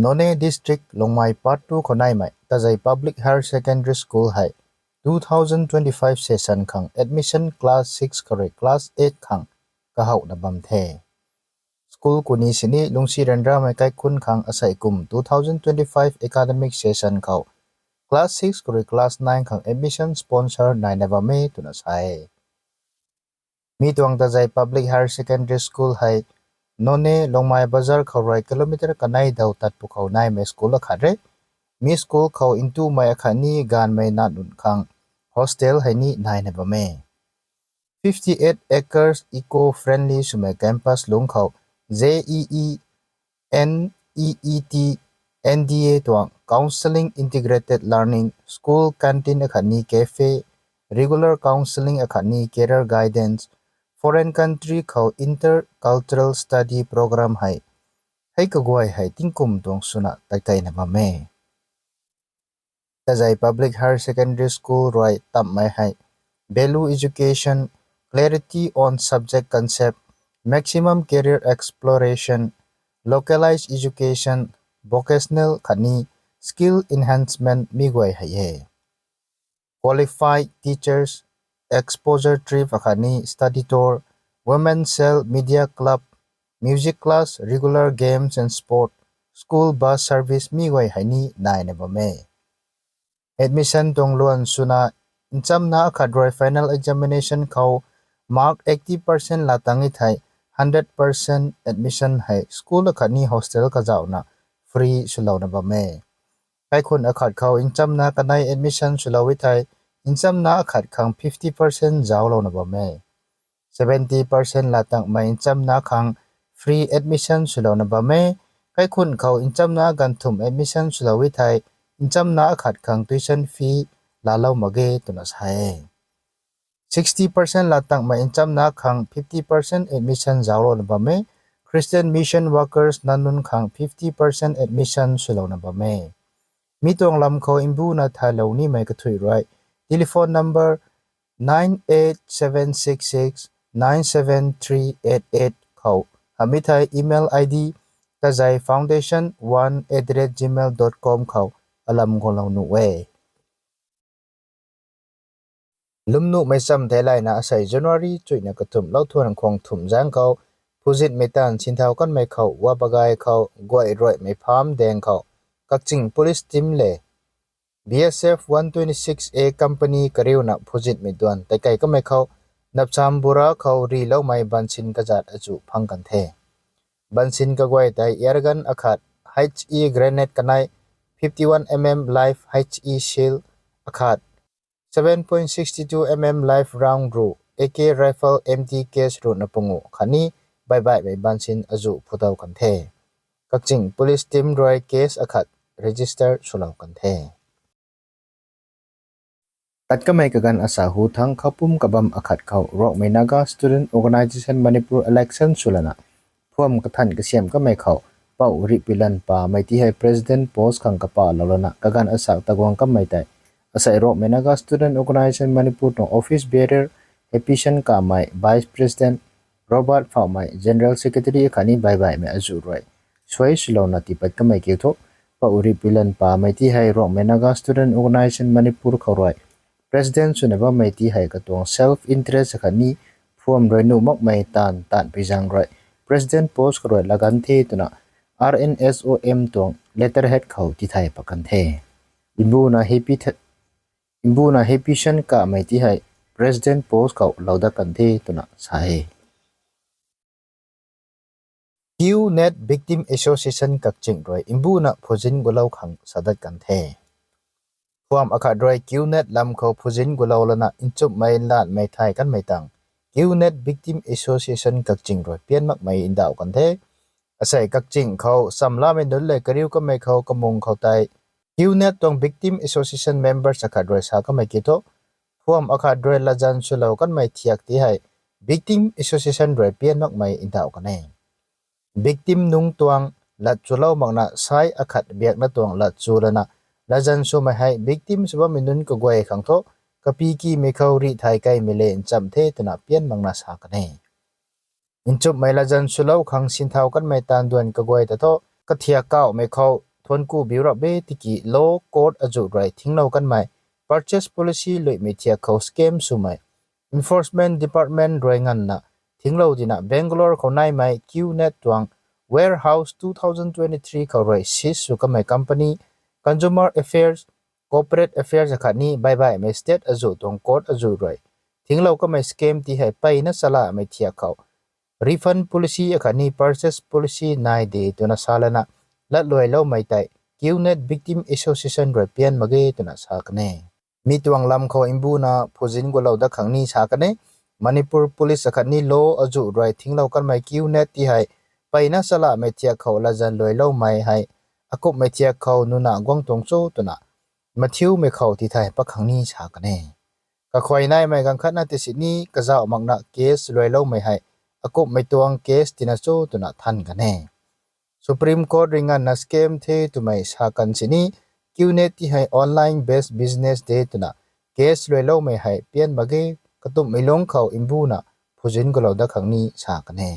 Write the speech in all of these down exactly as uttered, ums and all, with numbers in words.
Noney District, Longmai Part two khou naimei Tazei Public Higher Secondary School hei two thousand twenty-five session khang admission class six khou rui class eight khang kahowna bam the. School kuni sini lungsi ryanramei kaikhunc khang asei kum two thousand twenty-five academic session khou class six khou rui class nine khang admission sponsor naina bam e twna sa e. Mi tuang Tazei Public Higher Secondary School hei Noney Longmai Bazar khou rui kilometer kanei daw tat pwkhou naimei school akhat re. Mi school khou ntumei akhatni gaanvmei nac nunc khang hostel hei ni naina bam e. Fifty-eight acres eco-friendly swmei campus lungc khou J E E, N E E T, N D A tuang counselling, integrated learning, school canteen akhatni cafe, regular counselling akhatni career guidance, foreign country khou intercultural study program hei, hei kaguay hei tingkum tuang swna tatkeina bam e. Tazei Public Higher Secondary School rui tammei hei value education, clarity on subject concept, maximum career exploration, localized education, vocational khatni skill enhancement mi guay hei e. Qualified teachers, exposure trip akhatni study tour, women cell, media club, music class, regular games and sport, school bus service mi guay hei ni naina bam e. Admission tuang luan swna nchamna akhat rui final examination khou mark eighty percent laa tang e thei, hundred percent admission hei school akhatni hostel kazauhna free swlouna bam e. Kaikhunc akhat khou nchamna kanei admission swlou e thei, nchamna akhat khang fifty percent zauclouna bam e. Seventy percent laa tangmei nchamna khang free admission swlouna bam e. Kaikhunc khou nchamna ganvthumh admission swlou e thei, nchamna akhat khang tuition fee laalou mak ge twna sa e. Sixty percent laa tangmei nchamna khang fifty percent admission zauclouna bam e. Christian mission workers nac nunc khang fifty percent admission swlouna bam e. Mi tuang lam khou mbuna thaylou nimei kathuic rui telephone number nine eight seven six six nine seven three eight eight khou, hamh e thei email I D tazei foundation one at the rate gmail dot com khou alam guanglou nuh e. Lwmnuhmei cham theilayna asei January chuihna kathumhlou thuan khwang thumh zaeng khou, phuzitmei taanv sinthau kanmei khou Wabagai khou guay ruaimei pham daeng khou, Kakching police team le B S F one twenty-six A company kariuna phuzitmei duan tei kei kamei khou, Napcham Bura khou riloumei bansin kazat azuh phang kan the. Bansin kaguay tei airgun akhat, H E grenade kanei, fifty-one mm live H E shell akhat, seven point six two mm live round ruh, A K rifle empty case ruhna panguh khatni baibaihmei bansin azuh phutow kan the. Kakching police team rui case akhat register swlou kan the. Tat kamei kaganv asa hu thangc khoupum kabam akhat khou Rongmei Naga Student Organisation Manipur election swlana phuam kathan kasiam kamei khou Pou Rihpuilan Pamei ti hei president post khang kapalou lana kaganv asak taguang kamei tei, asei Rongmei Naga Student Organisation Manipur tuang office bearer Happyson Kamei, vice president Robert Phaumei, general secretary akhatni baibaihmei azuh rui suai swlouna tiipat kamei kiu thu, Pou Rihpuilan Pamei ti hei Rongmei Naga Student Organisation Manipur khou rui president swna bammei ti hei katuang self interest akhatni phuam rui nuh makmei taanv taanvpui zaeng rui president post khou rui laganv the twna R N S O M tuang letterhead khou tithay pat kan the. Mbuna Happy th-, mbuna Happyson Kamei ti hei president post khou lou dat kan the twna sa e. QNet Victim Association Kakching rui mbuna phuzin gulou khang sa dat kan the. Phuam akhat rui QNet lam khou phuzin gulou lana nchumhmei lanmei thay kanmei tang QNet Victim Association Kakching rui pian makmei ndauh kan the. Asei Kakching khou chamlamei nunc le kariu kamei khou kamung khou tei QNet tuang Victim Association members akhat rui sa kamei kiu thu, phuam akhat rui latzan swlou kanmei thiak ti hei Victim Association rui pian makmei ndauh kan e. Victim nungc tuang lat chulou makna sai akhat biakna tuang lat chu lana latzan swmei hei victim sw bammei nunc kaguay khang thu kapikimei khou rih thay keymei le ncham the twna pian makna sa kan e. Nchumhmei latzan swlou khang sinthau kanmei taanv duan kaguay ta thu kathiak kauhmei khou thuanc ku biu rap e tiki law court azuh rui thinglou kanmei purchase policy luimei thiak khou scam swmei Enforcement Department rui nganvna thinglou dina Bangalore khou naimei Q net tuang warehouse two thousand twenty-three khou rui seize sw kanmei company, Consumer Affairs, Corporate Affairs akhatni baibaihmei state azuh tuang court azuh rui thinglou kanmei scam ti hei mpeyna salamei thiak khou refund policy akhatni purchase policy nai de twna salana latluailoumei tei Q net Victim Association rui pian mak ge twna sa kan e. Mi tuang lam khou mbuna phuzin gulou dat khang ni sa kan e. Manipur Police akhatni law azuh rui thinglou kanmei Q net ti hei mpeyna salamei thiak khou latzan luailoumei hei akumhmei thiak khou nuna guang tuang cho twna mathiumei khou tithei pat khang ni sa kan e. Kakhuay naimei ganv khatna tisini kazauh makna case luailoumei hei akumhmei tuang case tina cho twna than kan e. Supreme Court rui nganvna scam the twmei sa kan sini Q net ti hei online based business de twna case luailoumei hei pian mak ge, katumhmei lungc khou mbuna phuzin gulou dat khang ni sa kan e.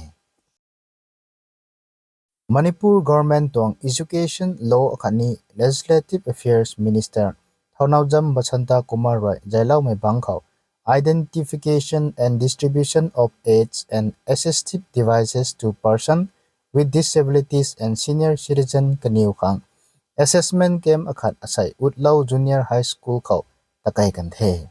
Manipur Government tuang Education, Law akhatni Legislative Affairs Minister Thounaojam Basanta Kumar rui zayloumei bangc khou Identification and Distribution of Aids and Assistive Devices to Person with Disabilities and Senior Citizen kaniw khang assessment camp akhat asei Utlou Junior High School khou takei kan the.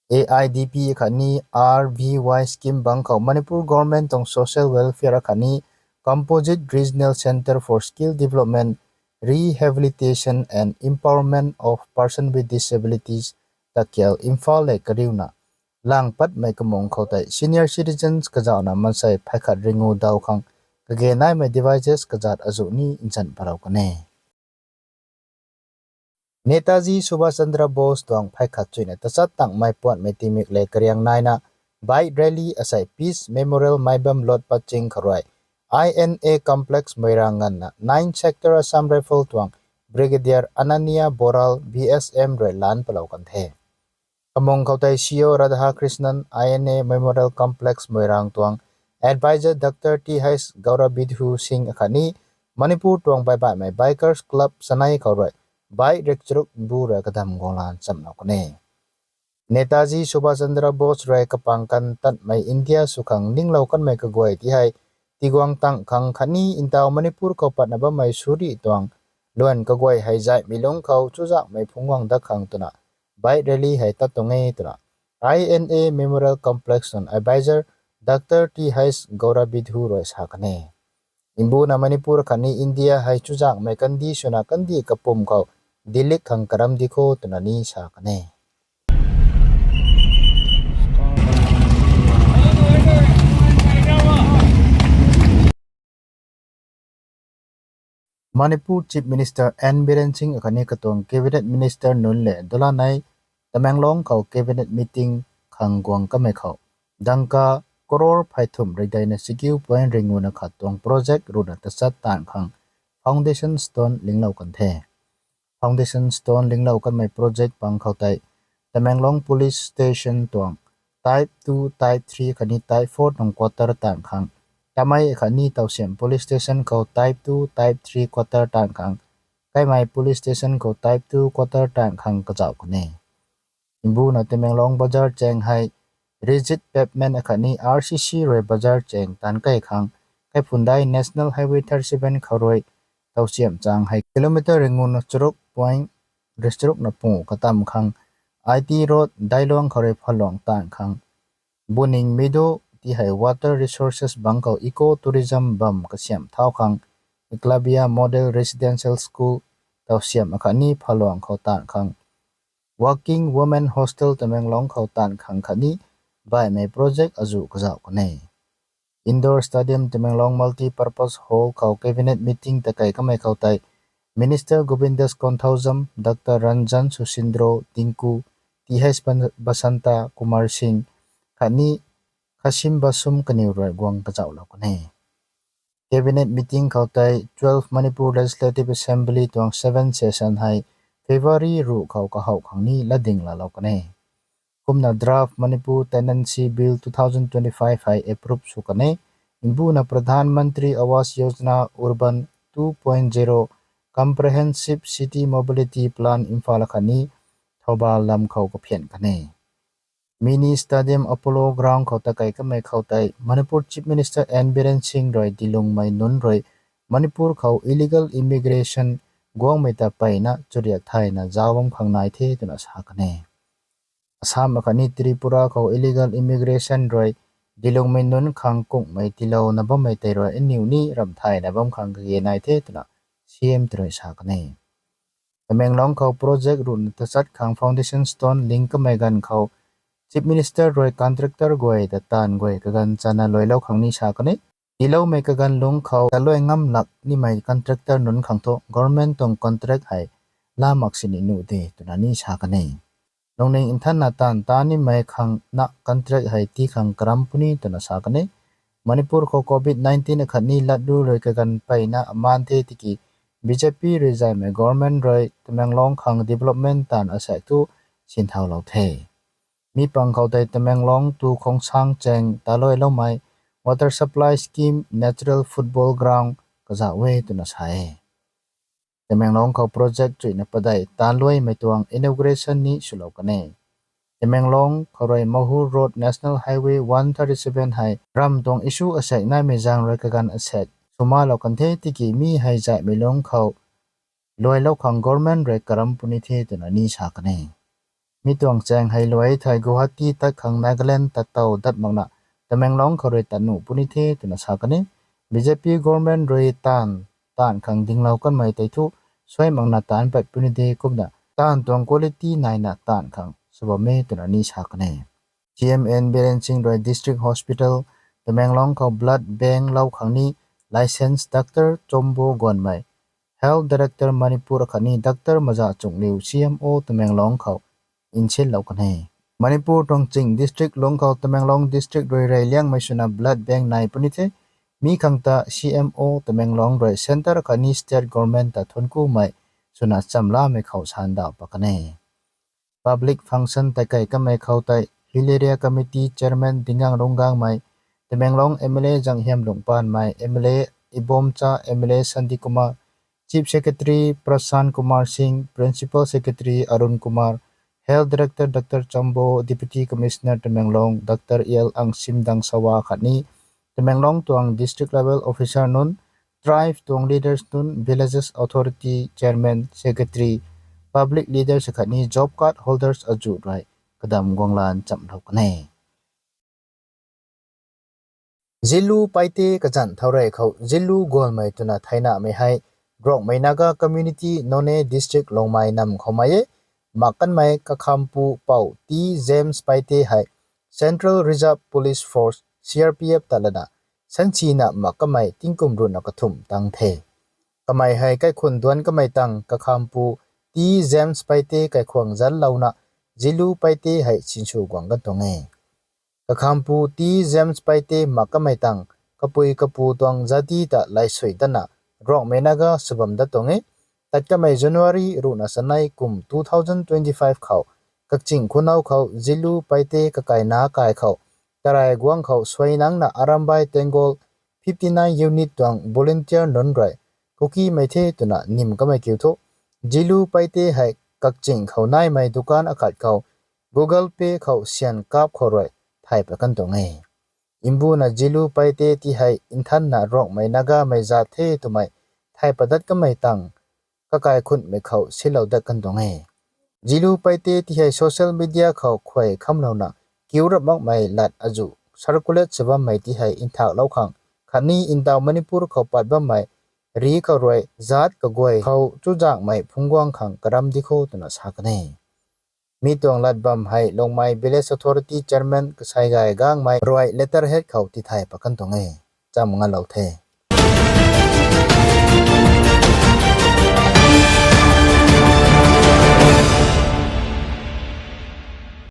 A I D P akhatni R V Y scheme bangc khou Manipur Government tuang Social Welfare akhatni Composite Regional Centre for Skill Development, Rehabilitation and Empowerment of Person with Disabilities, Takial, Imphal lev kariuna lang patmei kamung khou tei senior citizens kazauhna mansei phay khat ringu daw khang kage naimei devices kazat azuh ni nchan palou kan e. Netaji Subhash Chandra Bose tuang phay khat chuyna tachat tangmei puanhmei tingmik lev kariang naina bike rally asei Peace Memorial Maibam Lot Paching khou rui I N A Complex Moirang nganvna Ninth Sector Assam Rifle tuang Brigadier Ananya Boral B S M rui lan palou kan the. Kamung khou tei C O Radhakrishnan, I N A Memorial Complex Moirang tuang Advisor Doctor T H Gaurabidhu Singh akhatni Manipur tuang baibaihmei Bikers Club chanei khou rui bike rikcharuk bu rui kadam guanglan chamlou kan e. Netaji Subhash Chandra Bose rui kapang kan tatmei India sw khang ninglou kanmei kaguay ti hei tiguang tang khang khatni ntaw Manipur khou patna bammei surih tuang luan kaguay hei zaihmei lungc khou chuzaenghmei phungc guang dat khang twna bike rally hei tat tuang e twna I N A Memorial Complex tuang Advisor Doctor T H Gaurabidhu rui sa kan e. Mbuna Manipur khatni India hei chuzaenghmei kandih swna kandih kapwm khou dilik khang karam di kho twna ni sa kan e. Manipur Chief Minister N Biren Singh akhatni katuang Cabinet Minister nunc lev dulanei Tamenglong khou Cabinet meeting khang guang kamei khou dangka crore pheythumh reideina sikiu point ringuna khat tuang project ruhna tachat taanv khang foundation stone linglou kan the. Foundation stone linglou kanmei project pang khou tei Tamenglong Police Station tuang Type two, Type three khatni Type four tuang quarter taanv khang, Tamei khatni Tawsiam Police Station khou Type two, Type three quarter taanv khang, Kaimei Police Station khou Type two quarter taanv khang kazauh kan e. Mbuna Tamenglong bazar chaeng hei rigid pavement akhatni R C C rui bazar chaeng taanv kei khang, kaiphundai National Highway thirty-seven khou rui Tawsiam chaeng hei kilometer ringuna charuk point restaurant na pungu katam khang, I T Road Dailuang khou rui Phaluang taanv khang, Buning Mido ti hei water resources bang khou eco tourism bam kasiam thau khang, Eklavya Model Residential School Tawsiam akhatni Phaluang khou taanv khang, Working Women Hostel Tamenglong khou taanv khang khatni baihmei project azuh kazauh kan e. Indoor Stadium Tamenglong Multipurpose Hall khou Cabinet meeting takei kamei khou tei Minister Govindas Konthoujam, Doctor Ranjan Sushindro, Tinku, T H Basanta, Kumar Singh khatni Khashim Basum kaniw rui guang kazauhlou kan e. Cabinet meeting khou tei twelve Manipur Legislative Assembly tuang seven session hei February ruh khou kahouh khang ni latding laalou kan e. Kumna draft Manipur Tenancy Bill two thousand twenty-five hei approve sw kan e. Mbuna Pradhan Mantri Awas Yojana Urban two point zero Comprehensive City Mobility Plan Imphal akhatni Thoubal lam khou kaphian kan e. Mini Stadium Apollo Ground khou takei kamei khou tei Manipur Chief Minister N Biren Singh rui dilungmei nunc rui Manipur khou illegal immigration guangmei ta peyna churiak thayna zauc bam khang nai the twna sa kan e. Assam akhatni Tripura khou illegal immigration rui dilungmei nunc khang kungmei tiilouna bammei tei rui aniw ni ramh thayna bam khang kage nai the twna C M tei rui sa kan e. Tamenglong khou project ruhna tachat khang foundation stone ling kamei ganv khou Chief Minister rui contractor guay ta taanv guay kaganv chana luailou khang ni sa kan e. Tiiloumei kaganv lungc khou taluai ngam lak nimei contractor nunc khang thu government tuang contract hei la mak sini nuh de twna ni sa kan e. Lungning nthanna taanv ta nimei khang na contract hei tii khang karam puni twna sa kan e. Manipur khou covid nineteen akhatni latlu rui kaganv peyna amaan the tiki B J P rui zaymei government rui Tamenglong khang development taanv asaekc thu sinthaulou the. Mi pang khou tei Tamenglong tu Khongsang chaeng taluailoumei water supply scheme, natural football ground kazauh e twna sa e. Tamenglong khou project chuina padeih taanluaimei tuang inauguration ni swlou kan e. Tamenglong khou rui Mahur Road National Highway one thirty seven hei ram tuang issue asaekc naimei zaeng rui kaganv asaekc swmalou kan the tiki mi hei zaihmei lungc khou luailou khang government rui karam puni the twna ni sa kan e. Mi tuang chaeng hei luai thei Guwahati tat khang Nagaland tat tow dat makna Tamenglong khou rui tat nuh puni the twna sa kan e. B J P government rui taanv, taanv khang dinglou kanmei tei thu suai makna taanc pat puni de kumna taanv tuang quality naina taanv khang sw bam e twna ni sa kan e. C M N Biren Singh rui District Hospital Tamenglong khou blood bank lou khang ni licensed doctor Chombo Gonmei, Health Director Manipur akhatni Doctor Maza Chungliu C M O Tamenglong khou nsinlou kan e. Manipur tuang ching district lungc khou Tamenglong district rui rey liangmei swna blood bank nai puni the. Mi khang ta C M O Tamenglong rui centre akhatni state government ta thuanckumei swna chamlamei khou sandauh pat kan e. Public function takei kamei khou tei Hill Area Committee Chairman Dingang Runggangmei, Tamenglong M L A Zanghiam Lungpanmei, M L A Ibomcha, M L A Sandy Kumar, Chief Secretary Prashant Kumar Singh, Principal Secretary Arun Kumar, Health Director Doctor Chambo, Deputy Commissioner Tamenglong Doctor L Angsim Dangsawa khatni Tamenglong tuang district level officer nunc, tribe tuang leaders nunc, villages authority chairman, secretary, public leaders khatni job card holders azuh rui kadam guanglan chamlou kan e. Zilu Paite kazanc thau rey khou Zilu Gualmei twna thaynamei hei Rongmei Naga Community, Noney District, Longmai nam khou mei e. Mak kanmei Kakhampu Pou T James Paite hei Central Reserve Police Force, C R P F ta lana sansina mak kamei tingkum ruhna kathumh tang the. Kamei hei kaikhun duanc kamei tang Kakhampu T James Paite kaikhwang zanlouna Zilu Paite hei sinsw guang kan tuang e. Kakhampu T James Paite mak kamei tang kapui kapu tuang jati ta laisui datna Rongmei Naga sw bam dat tuang e. Tat kamei January ruhna chanei kum two thousand twenty-five khou Kakching Khunou khou Zilu Paite kakaina kai khou karai guang khou suai nangna Arambai Tenggol fifty nine unit tuang volunteer nunc rui Kukimei the twna nim kamei kiu thu, Zilu Paite hei Kakching khou naimei dukan akhat khou Google Pay khou syan kap khou rui thay pat kan tuang e. Mbuna Zilu Paite ti hei nthanna Rongmei Nagamei zat the twmei thay pat dat kamei tang kakai khunmei khou silou dat kan tuang e. Zilu Paite ti hei social media khou khuay khamlouna kiu rap makmei lat azuh circulate sw bammei ti hei nthaklou khang khatni ntaw Manipur khou pat bammei ri khou rui zat kaguay khou chuzaenghmei phungc guang khang karam di kho twna sa kan e. Mi tuang lat bam hei Longmai Village Authority Chairman Kasai Gay Gangmei rui letterhead khou tithay pat kan tuang e. Cham ngalou the.